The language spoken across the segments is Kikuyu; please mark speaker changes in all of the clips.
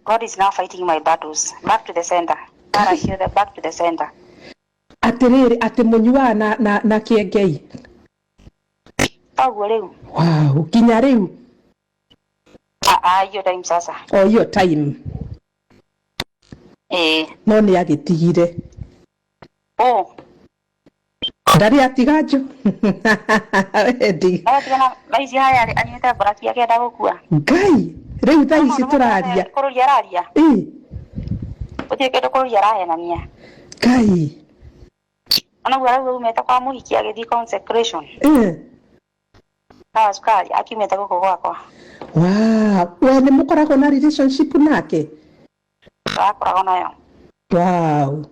Speaker 1: God is now fighting my battles. Back to the center. Mara ciothe back to the center.
Speaker 2: Atĩrĩrĩ, atĩ mũnyuaga na kĩengei?
Speaker 1: Toguo rĩu.
Speaker 2: Wow, nginya rĩu?
Speaker 1: Ah, ah, hiyo time sasa.
Speaker 2: O hiyo time.
Speaker 1: Eh.
Speaker 2: No nĩ agĩtigire?
Speaker 1: Oh.
Speaker 2: Ndarĩ atiga njo Wendi.
Speaker 1: Agatigana thaa ici haya anyuĩte mburaki akĩenda gũkua.
Speaker 2: Ngai, rĩu thaa ici tũraria?
Speaker 1: Kũrũria araria.
Speaker 2: Ĩ.
Speaker 1: Gũtirĩ kĩndũ kũrũria arahenania.
Speaker 2: Ngai.
Speaker 1: Onaguo arauga umĩte kwa mũhiki agĩthiĩ consecration. Ndawa cukari akiumĩte gũkũ gwakwa.
Speaker 2: Wow, we nĩ mũkoragwo na relationship nake?
Speaker 1: Tũrakoragwo nayo.
Speaker 2: Wow.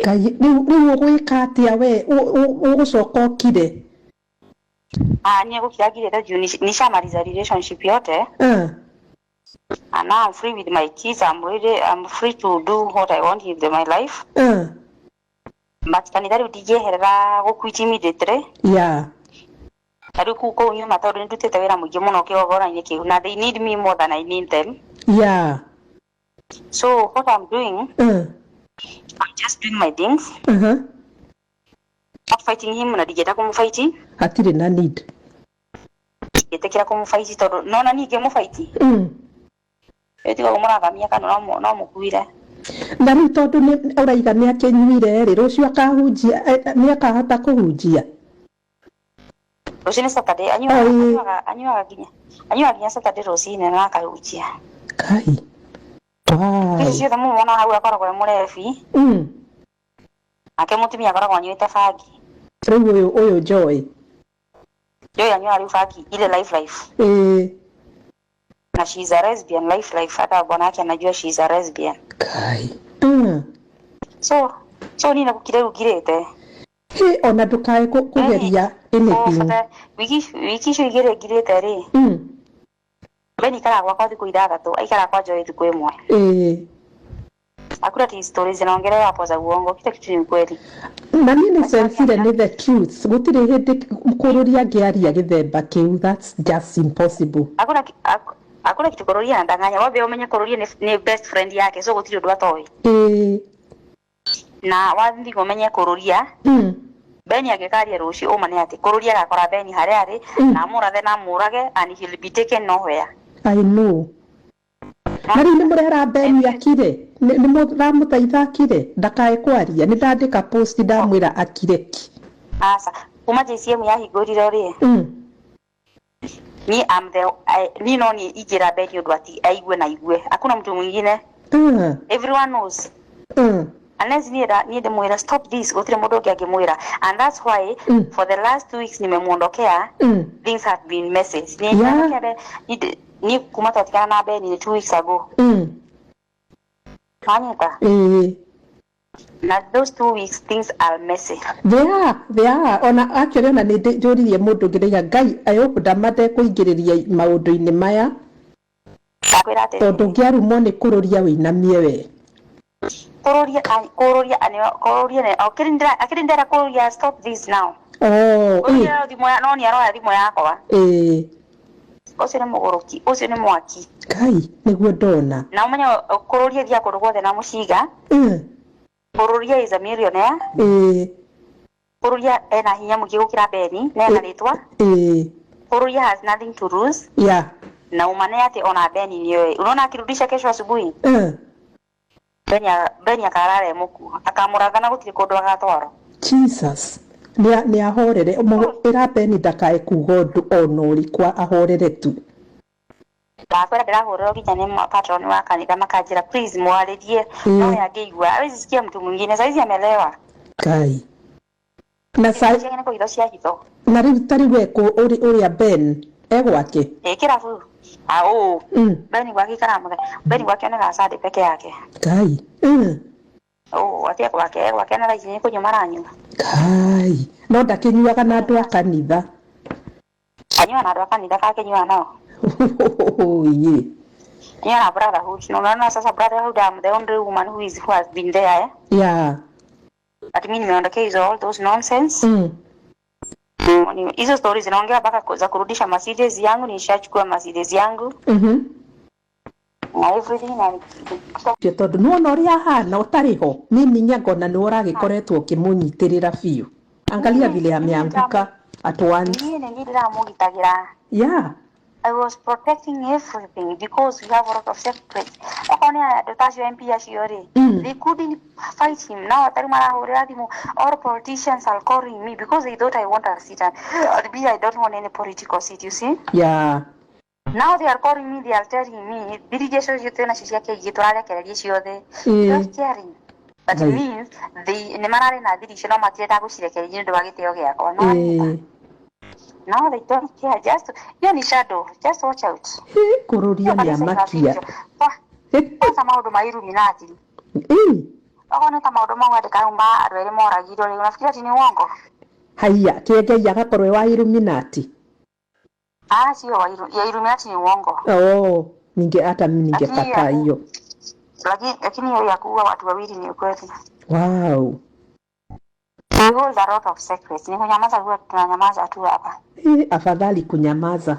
Speaker 2: Ngai, rĩu ũgwĩka atĩa we? Ũgũcoka ũkire?
Speaker 1: Ah, niĩ gũkira ngirĩte juu nishamaliza relationship yote. And now I'm free with my kids. I'm ready. I'm free to do what I want with my life. But kanitha rĩu ndingĩeherera gũquit immediately. Na rĩu kũu nyuma tondũ nĩndutĩte wĩra mũingĩ mũno kĩgongona-inĩ kĩu na they need me more than I need them. So what I'm doing, I'm just doing my things. Not fighting him na ndingĩenda kũmũfight.
Speaker 2: Hatirĩ na need.
Speaker 1: Ndingĩtĩkĩra kũmũfight tondũ nona niĩ ingĩmũfight. Ĩyo tiga mũrathamia kana no mũkuire.
Speaker 2: Na rĩu tondũ nĩ ũraiga nĩ akĩnyuire rĩ, rũciũ akahunjia, nĩ akahota kũhunjia?
Speaker 1: Rũciũ nĩ Saturday, anyuaga
Speaker 2: Oi.
Speaker 1: anyuaga nginya Saturday rũcinĩ na akahunjia.
Speaker 2: Kai. Wow.
Speaker 1: Ici ciothe mũmona hau akoragwo e mũrebi. Nake mũtumia akoragwo anyuĩte bangi.
Speaker 2: Rĩu ũyũ Joy.
Speaker 1: Joy anyuaga rĩu bangi ile life life. Na she is a lesbian life life, hata bwana yake anajua she is a lesbian.
Speaker 2: Kai.
Speaker 1: So niĩ nagũkire rĩu ngirĩte.
Speaker 2: Hĩ, ona ndũkae kũgeria anything.
Speaker 1: Bata wiki icio igĩrĩ ngirĩte rĩ. Ben ikaraga gwakwa thikũ 6, aikaraga kwa Joy thikũ 1. Hakuna ati stories zinaongelewa hapo za uongo, kila kitu ni ukweli.
Speaker 2: Na niĩ nĩ sensire nĩ the truth. Gũtirĩ hĩndĩ kũrũria angĩaria gĩthemba kĩu. That's just impossible.
Speaker 1: Hakuna kitu kũrũria anadanganya. Wambe ũmenye kũrũria ni best friend yake, so gũtirĩ ũndũ atoĩ. Na wathiĩ ũmenye kũrũria. Ben angĩkaria rũciũ ũma nĩ atĩ kũrũria agakora Ben harĩa arĩ, na amũrathe na amũrage and he will be taken nowhere.
Speaker 2: I know. Na rĩu nĩ mũrera Ben akire? Nĩ mũramũteitha akire? Ndakae kwaria. Nĩ ndandĩka post ndamwĩra akire ki.
Speaker 1: Aca, kuma JCM yahingũrirwo rĩ. Ni am the I, ni no ni ingĩra Ben ũndũ ati aigue na aigue. Hakuna mtu mwingine. Everyone knows. Unless niĩ ndĩmwĩra stop this, gũtirĩ mũndũ ũngĩ angĩmwĩra. And that's why for the last 2 weeks nimemuondokea, things have been messy. Ni ni kuma twatigana na Ben ni 2 weeks ago. Wanyita? Na those 2 weeks things are messy.
Speaker 2: They are, they are. Ona actually ona nĩ njũririe mũndũ ũngĩ ndaiga Ngai I hope ndamate kũingĩrĩria maũndũ-inĩ maya.
Speaker 1: Ndakwĩra atĩrĩrĩ.
Speaker 2: Tondũ ũngĩarumwo nĩ kũrũria wĩinamie we.
Speaker 1: Kũrũria, kũrũria, kũrũria nĩ, o, kĩrĩ ndĩra, akĩrĩ ndĩra kũrũria, stop this now.
Speaker 2: Oh,
Speaker 1: Kũrũria thimũ ya, no nĩ aroya thimũ yakwa. Ũcio nĩ mũgũrũki, ũcio nĩ mwaki.
Speaker 2: Ngai, nĩguo ndona.
Speaker 1: Na ũmenye kũrũria thiaga kũndũ guothe na mũcinga. Kũrũria is a millionaire. Kũrũria ena hinya mũingĩ gũkĩra Beni, na ena rĩtwa. Kũrũria has nothing to lose. Na ũmane atĩ ona Beni nĩoĩ. Unaona akirudisha kesho asubuhi? Beni akarara e mũkuo. Akamũratha na gũtirĩ kũndũ agatwarwo.
Speaker 2: Jesus. Nĩ ahorere. Ĩra Beni ndakae kuga ũndũ ona ũrĩkũ, ahorere tu.
Speaker 1: Ndakwĩra ndĩrahũrĩrwo nginya nĩ patron wa kanitha makanjĩra please mwarĩrie. No angĩigua, hawezi sikia mtu mwingine. Saizi amelewa.
Speaker 2: Ngai. Na
Speaker 1: Ciake nĩ kũhitho cia hitho.
Speaker 2: Na rĩu ta rĩu ekũ ũrĩa Ben e gwake?
Speaker 1: Ĩ kĩrabu. Ah, ũ. Ben gwake ikaraga mũthenya. Ben gwake onekaga Sunday peke yake.
Speaker 2: Ngai.
Speaker 1: Ũ, atia gwake, gwake na thaa ici nĩ kũnyua maranyua.
Speaker 2: Ngai. No ndakĩnyuaga na andũ a kanitha.
Speaker 1: Anyua na andũ a kanitha kakĩnyua nao.
Speaker 2: Ye.
Speaker 1: Anyua na brotherhood. No, no, no, sasa brotherhood, I'm the only woman who has been there. But mimi nimeondokea hizo all those nonsense. Hizo stories zinaongea mpaka za kurudisha Mercedes yangu, nishachukua Mercedes yangu. Na everything na
Speaker 2: Cio tondu nĩwona ũrĩa ahana ũtarĩ ho mimi nyangona nĩwe ũragĩkoretwo ũkĩmũnyitĩrĩra biũ. Angalia vile ameanguka at once.
Speaker 1: Niĩ nĩ niĩ ndĩramũgitagĩra.
Speaker 2: Yeah.
Speaker 1: I was protecting everything because we have a lot of secrets. Okorwo nĩ andũ ta acio MP acio rĩ, they couldn't fight him. Now tarĩu marahũrĩra thimũ, all politicians are calling me because they thought I want a seat, and me, I don't want any political seat, you see. Now they are calling me, they are telling me, thiri iria ciothe twĩ nacio cia KG tũrarekereria ciothe. Without caring. But it means they nĩ mararĩ na thiri icio no matirenda gũcirekereria nĩ ũndũ wa gĩtĩo gĩakwa. No now they don't care. Just hiyo ni shadow. Just watch out.
Speaker 2: Kũrũria
Speaker 1: Hiyo
Speaker 2: nĩ
Speaker 1: kanitha
Speaker 2: amakia.
Speaker 1: ĩgathĩnjwo. Kwanza maũndũ ma Illuminati. Okorwo nĩ ta maũndũ mau andĩka ma andũ erĩ moragirwo rĩ, unafikiria ati ni uongo?
Speaker 2: Haiya, Kĩengei agakorwo e wa Illuminati.
Speaker 1: Ah, sio wa ya Illuminati ni uongo.
Speaker 2: Oh, ninge hata mimi
Speaker 1: Lakini
Speaker 2: ningekataa hiyo.
Speaker 1: Lakini hiyo ya kuua watu wawili ni ukweli.
Speaker 2: Wow.
Speaker 1: We hold a lot of secrets. Ni kunyamaza huwa tunanyamaza tu hapa.
Speaker 2: Afadhali kunyamaza.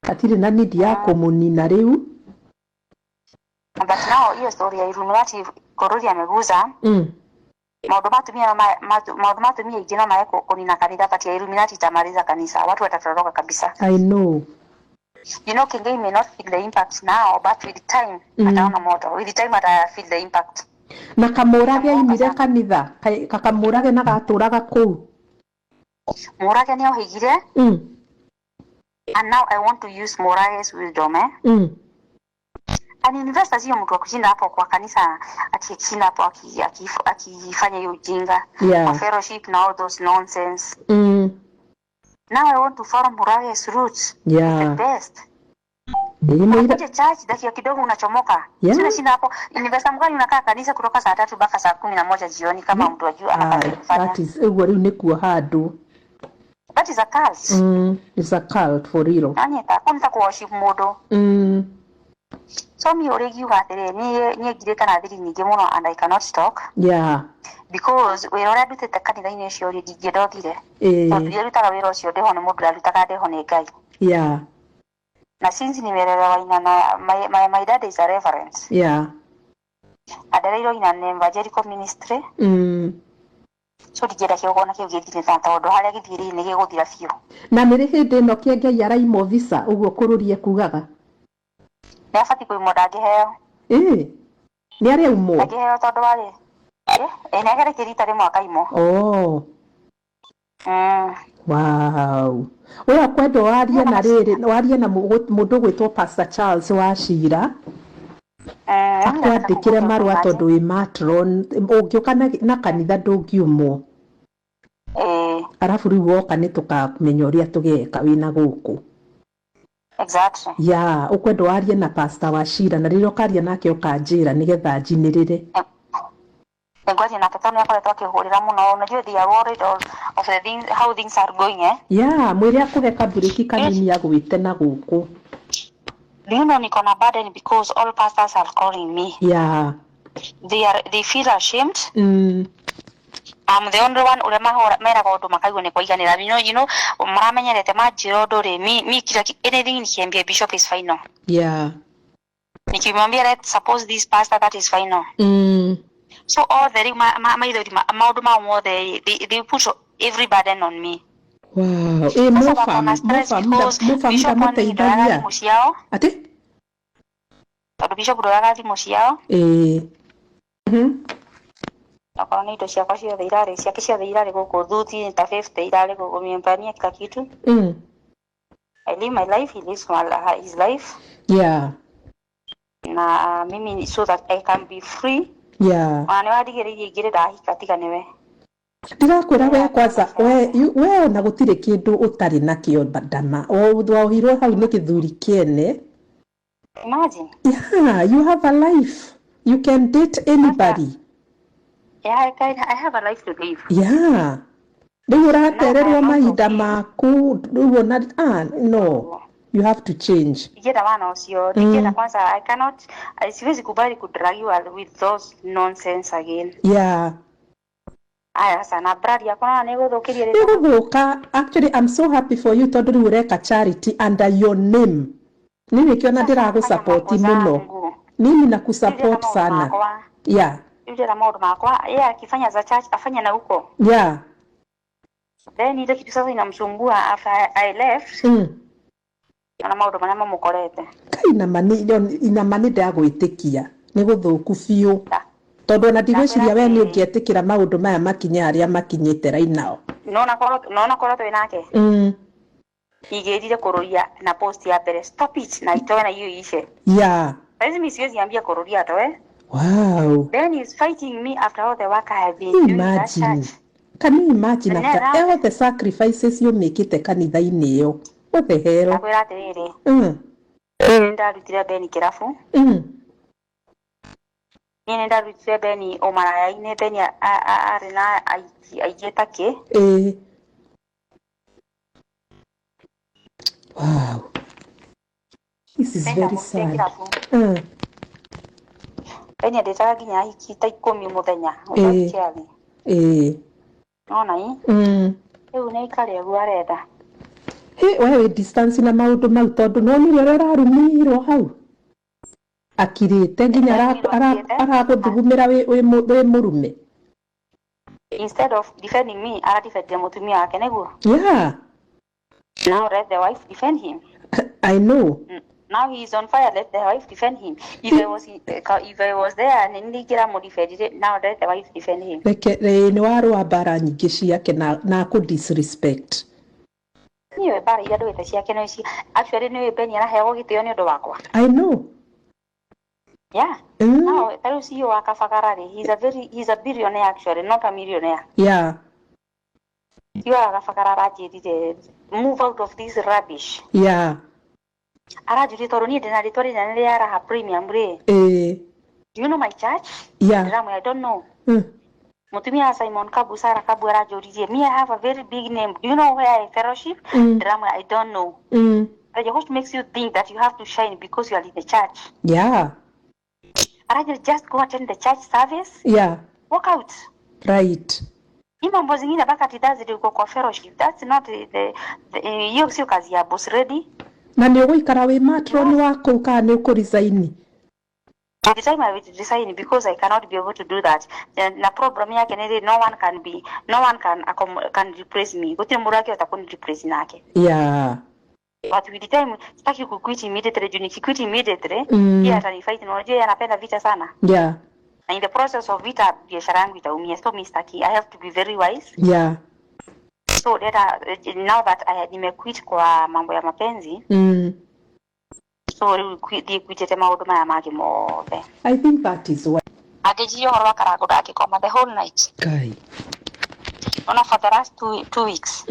Speaker 2: Hatirĩ na need ya kũmũnina rĩu.
Speaker 1: But now hiyo story ya Illuminati Korori ameguza. Maũndũ ma atumia no maũndũ ma atumia aingĩ no mae kũnina kanitha, but ya Illuminati itamaliza kanisa. Watu watatoroka kabisa.
Speaker 2: I know.
Speaker 1: You know, Kingei may not feel the impact now, but with time, ataona moto. With time, ata feel the impact.
Speaker 2: Na kamũrage aimire kanitha, kakamũrage na gatũraga kũu.
Speaker 1: Mũrage nĩ ohĩgire. And now I want to use Murage's wisdom, eh? An investor sio mtu wa kushinda hapo kwa kanisa, ati akishinda hapo akifanya hiyo ujinga. Kwa fellowship na all those nonsense. Now I want to follow Murage's roots. The best. Unakuja church dakika kidogo unachomoka. Sina shinda hapo. Investor mgani unakaa kanisa kutoka saa 3 mpaka saa 11 jioni kama mtu ajua ana kazi kufanya.
Speaker 2: That is ũguo rĩu nĩkuo handũ.
Speaker 1: That is a cult.
Speaker 2: It's a cult for real.
Speaker 1: Nani ta worship mũndũ. So mi ũrĩngiuga atĩrĩ, niĩ ngirĩte na thiri nyingĩ mũno and I cannot talk. Because wĩra ũrĩa ndutĩte kanitha-inĩ ũcio rĩ, ndingĩenda ũthire. Tondũ ndiarutaga wĩra ũcio ndĩho nĩ mũndũ, ndarutaga ndĩho nĩ Ngai. Na since nimelelewa ina na my dad is a reverend. Adereirwo ina an evangelical ministry. So ndingĩenda kĩgongona kĩu gĩthire ta tondũ harĩa gĩthirĩire nĩ gĩgũthira biũ.
Speaker 2: Na nĩ rĩ hĩndĩ ĩno Kĩengei araimwo visa ũguo kũrũria kugaga?
Speaker 1: Nĩ abatiĩ kũimwo, ndangĩheo.
Speaker 2: Nĩ areumwo?
Speaker 1: Ndangĩheo tondũ warĩ. Nĩ ageretie rita rĩmwe akaimwo.
Speaker 2: Wow. We ũkwenda warie na rĩrĩ, warie na mũndũ ũgwĩtwo Pastor Charles wa Cira. Akwandĩkĩre marũa tondũ wĩ matron, ũngĩũka na kanitha ndũngiumwo. Arabu rĩu woka nĩ tũkamenya ũrĩa tũgeka wĩna gũkũ.
Speaker 1: Exactly.
Speaker 2: Yeah, ũkwenda warie na Pastor wa Cira na rĩrĩa ũkaria nake ũkanjĩra nĩgetha njinĩrĩre.
Speaker 1: Nĩngwaria nake tondũ nĩakoretwo akĩhũrĩra mũno. Unajua they are worried of the things, how things are going, eh?
Speaker 2: Yeah, mwĩre akũhe kaburĩki kanini agwĩte na gũkũ.
Speaker 1: Do you know niko na burden because all pastors are calling me. They feel ashamed. I'm the only one ũrĩa meraga ũndũ makaigua nĩ kwaiganĩra. You know, maramenyerete manjĩra ũndũ rĩ, mi kila anything nikiambia bishop is final. Nikimwambia let's suppose this pastor, that is final. So all the rĩu maithori maũndũ mao mothe, they put every burden on me.
Speaker 2: Wow.
Speaker 1: Sasa wako na stress because bishop
Speaker 2: Mũteithagia.
Speaker 1: ndoyaga thimũ ciao.
Speaker 2: Atĩ?
Speaker 1: Tondũ bishop ndoyaga thimũ ciao. Okorwo nĩ indo ciakwa ciothe irarĩ, ciake ciothe irarĩ gũkũ, thuti ta 50 irarĩ gũkũ, nimempania kila kitu. I live my life, he lives his life. Na mimi so that I can be free. Ona nĩ wandigĩrĩirie ingĩrĩ ndahika tiga nĩwe.
Speaker 2: Ndĩrakwĩra we kwanza, we ona gũtirĩ kĩndũ ũtarĩ nakĩo ndama. Wohirwo hau nĩ gĩthuri kĩene.
Speaker 1: Imagine.
Speaker 2: Yeah, you have a life. You can date anybody.
Speaker 1: Yeah, I have a life to live.
Speaker 2: Yeah. Rĩu ũratererwo mahinda maku, rĩu ona, no. You have to change.
Speaker 1: Ndingĩenda wana ũcio, ndingĩenda kwanza, I cannot, siwezi kubali kudragiwa with those nonsense again. Aya, sasa na brand yakwa na nĩ gũthũkĩria rĩtwa.
Speaker 2: Nĩ gũthũka. Actually, I'm so happy for you tondũ rĩu ũreka charity under your name. Nĩ nĩkĩo na ndĩragũsupport mũno. Mimi nakusupport sana.
Speaker 1: Makwa. Rĩu ndĩrenda maũndũ makwa, yeye akifanya za church afanye na huko. Then ile kitu sasa inamsumbua after I left, na maũndũ marĩa mamũkorete.
Speaker 2: Kai inama nĩ ndagwĩtĩkia nĩ gũthũku biũ, tondũ ona ndigwĩciria we nĩ ũngĩetĩkĩra maũndũ maya makinye harĩa makinyĩte right now.
Speaker 1: Nona korwo twĩ nake, igĩrire kũrũria na post ya mbere, "Stop it," na itoe na hiyo iishe. Saizi mi siwezi ambia kũrũria atoe. Then he's fighting me after all the work I have been doing in that
Speaker 2: Imagine.
Speaker 1: church.
Speaker 2: Can you imagine,
Speaker 1: And
Speaker 2: after
Speaker 1: then
Speaker 2: all the sacrifices you mĩkĩte kanitha-inĩ ĩyo? What the hell?
Speaker 1: Ndakwĩra atĩrĩrĩ, niĩ nĩ ndarutire Beni kĩrabu. Niĩ nĩ ndarutire Beni ũmaraya-inĩ. Beni arĩ na aiki aingĩ ta kĩ.
Speaker 2: Ĩĩ, wow, this is
Speaker 1: Beni
Speaker 2: very
Speaker 1: ndamũrutire
Speaker 2: sad.
Speaker 1: kĩrabu. Beni andĩtaga nginya ahiki ta 10 mũthenya without caring. Nona ĩ? Rĩu nĩ aikare ũguo aretha.
Speaker 2: Hĩ, we wĩ distance na maũndũ mau, tondũ nĩwonire ũrĩa ũrarumirwo hau akirĩte nginya aragũthugumĩra wĩ mũrume.
Speaker 1: Instead of defending me, aradefendire mũtumia wake nĩguo. Now let the wife defend him.
Speaker 2: I know.
Speaker 1: Now he is on fire, let the wife defend him. If I was there, nĩ ningĩramũdefendire. Now let the wife defend him.
Speaker 2: Reke nĩ warũa mbara nyingĩ ciake na akũ disrespect.
Speaker 1: Niĩ mbara iria ndũĩte ciake no ici. Actually, nĩ Beni araheagwo gĩtĩo nĩ ũndũ wakwa.
Speaker 2: I know.
Speaker 1: Now ta rĩu CEO wa Kabagara rĩ, he's a billionaire actually, not a millionaire. CEO wa Kabagara aranjĩrire, "Move out of this rubbish." Aranjũria tondũ niĩ ndĩna rĩtwa rĩnene rĩa Raha Premium rĩ, "Do you know my church?" Ndĩramwĩra, "I don't know." Mũtumia wa Simon Kabu, Sarah Kabu, aranjũririe, "Me, I have a very big name. Do you know where I fellowship?" Ndĩramwĩra, "I don't know." Aranjĩra, "What makes you think that you have to shine because you are in the church?" Aranjĩra, "Just go attend the church service, walk out. Hii mambo zingine mpaka ati Thursday uko kwa fellowship, that's not the hiyo sio kazi ya boss ready."
Speaker 2: Na nĩ ũgũikara wĩ matron wa kũu kana nĩ ũkũresign?
Speaker 1: By the time I will resign, because I cannot be able to do that. Then, na problem yake nĩ rĩ, no one can replace me. Gũtirĩ mũndũ angĩhota kũni replace nake. But with the time, sitaki kuquit immediately, juu nikiquit immediately, yeye atanifight, na unajua yeye anapenda vita sana. Na in the process of vita, biashara yangu itaumia. So mi sitaki. I have to be very wise. So data, now that I nimequit kwa mambo ya mapenzi, so rĩu thiĩ quitĩte maũndũ maya mangĩ mothe.
Speaker 2: I think that is why.
Speaker 1: Angĩnjiria ũhoro wa Karango ndangĩkoma the whole night.
Speaker 2: Kai.
Speaker 1: Ona for the last 2 weeks,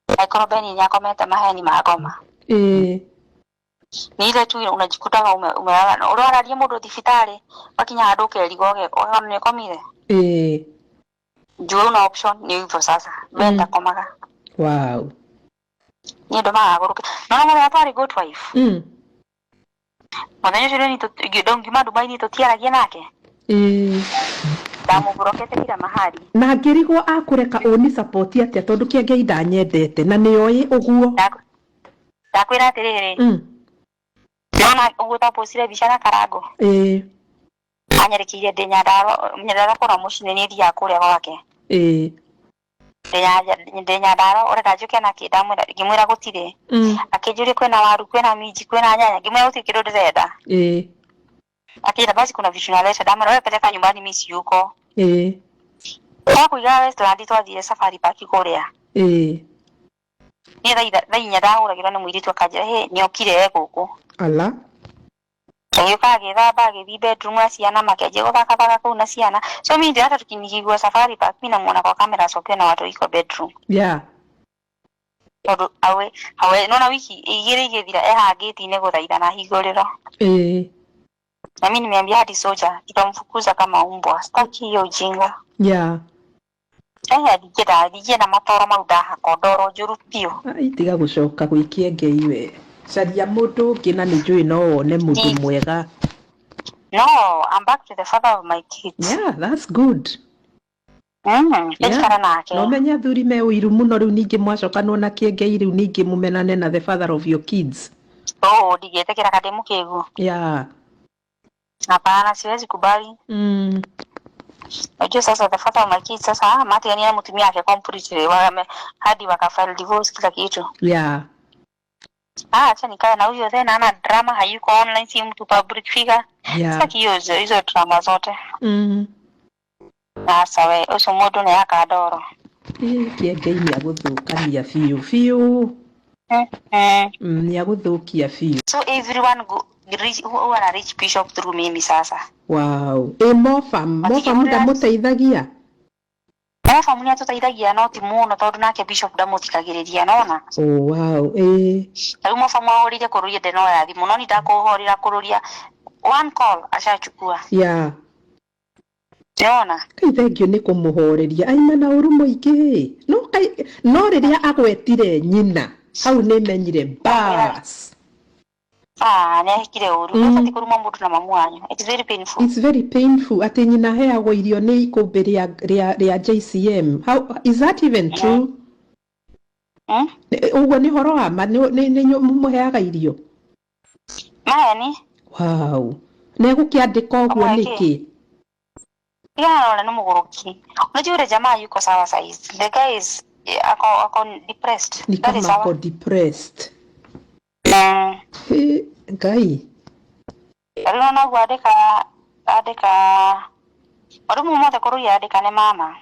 Speaker 1: angĩkorwo Beni nĩakomete maheni ma ngoma, ni ile tu unajikutaga umelala ũrwararia mũndũ thibitarĩ, wakinya handũ ũkerigwo ũgekora nĩ ũkomire. Juu una option ni hivyo sasa. Ben ndakomaga. Niĩ ndũmaga agũrũke. Nona mũthenya twarĩ Good Wife, mũthenya ũcio rĩ ngiuma Dubai tũtiaragia nake. Ndamũburokete kila mahali.
Speaker 2: Na ngĩrigwo akũreka ũni support atĩa, tondũ kĩengei ndanyendete na nĩ oĩ ũguo.
Speaker 1: Ndakwĩra atĩrĩrĩ, nona ũguo twapostire mbica na Karango, anyarekeire ndĩ Nyandarua. Nyandarua kũrĩa mũciĩ nĩ thiaga kũrĩa gwake. Ndĩ Nyandarua, ũrenda njũke nakĩ? Ndamwĩra, ngĩmwĩra gũtirĩ. Akĩnjũria kwĩna waru, kwĩna minji, kwĩna nyanya. Ngĩmwĩra gũtirĩ kĩndũ ndĩrenda. Akĩnjĩra basi kuna vitu naleta. Ndamwĩra, "Wewe peleka nyumbani, mimi siyuko." Twakũiga Westland, twathire Safari Park kũrĩa. Niĩ thaa 4 ndahũragĩrwo nĩ mũirĩtu akanjĩra, "Hĩ, nĩokire e gũkũ."
Speaker 2: Ala.
Speaker 1: Agĩũka agĩthamba, agĩthiĩ bedroom na ciana, makĩanjia gũthakathaka kũu na ciana. So mi ndio hata nikigua Safari Park, mi namuona kwa kamera wakiwa na watu kwa bedroom. Tondũ awe awe nona wiki 2 igĩthira ehangĩti-inĩ gũthaithana hingũrĩro. Na mi nimeambia hadi soja, tutamfukuza kama umbwa. Sitaki hiyo ujinga. Eh, ndingĩenda matoro mau ndahakwo ndoro njũru biũ.
Speaker 2: Ai, tiga gũcoka gwĩ kĩengei we. Caria mũndũ ũngĩ na nĩ njũĩ no wone mũndũ mwega.
Speaker 1: No, I'm back to the father of my kids.
Speaker 2: Yeah, that's good.
Speaker 1: Ndĩikara nake.
Speaker 2: No menye athuri me ũiru mũno. Rĩu ningĩ mwacokanwo na kĩengei, rĩu ningĩ mũmenane na the father of your kids.
Speaker 1: Oh, ndingĩtĩkĩra, kandĩ mũkĩgu. Hapana, siwezi kubali. Unajua sasa the father of my kids sasa matigania mutumia yake completely, wame hadi wakafile divorce, kila kitu. Ah, acha nikae na huyo then, ana drama, hayuko online, si mtu public figure. Sitaki hiyo hizo drama zote. Sasa we ucio mundu ni akandoro.
Speaker 2: Kĩengei nĩ agũthũkania biũ biũ. Nĩ agũthũkia biũ.
Speaker 1: So everyone go reach, who wana reach bishop through mimi sasa.
Speaker 2: Wow, ĩ mofam mofam ndamũteithagia?
Speaker 1: Mofam nĩ atũteithagia, no ti mũno, tondũ nake bishop ndamũthikagĩrĩria, nona.
Speaker 2: Oh wow, ĩ.
Speaker 1: Rĩu mofam ahũrire kũrũria ndenoya thimũ, no ni ndakũhũrĩra kũrũria, one call ashachukua. Nĩwona?
Speaker 2: Kai thengio nĩ kũmũhoreria, aima na ũru mũingĩ, no kai no rĩrĩa agwetire nyina hau nĩ menyire bas.
Speaker 1: Ah, nĩ ahikire ũru. Ndũbatiĩ kũruma mũndũ na mamu wanyu. It's very painful.
Speaker 2: It's very painful atĩ nyina aheagwo irio nĩ ikũmbĩ rĩa JCM. How is that even true?
Speaker 1: Mm?
Speaker 2: Ũguo nĩ ũhoro wa ma, nĩ mũheaga irio?
Speaker 1: Maheni.
Speaker 2: Wow, na egũkĩandĩka ũguo
Speaker 1: Amweke.
Speaker 2: nĩkĩ?
Speaker 1: Tigana na ũrĩa nĩ mũgũrũki. Unajua yule jamaa yuko sawa saizi. The guy is ako depressed.
Speaker 2: Ni
Speaker 1: That is
Speaker 2: kama
Speaker 1: sawa.
Speaker 2: ako depressed. Ĩ, Ngai.
Speaker 1: Rĩu noguo andĩka ũndũ mothe kũrũria andĩka nĩ mama.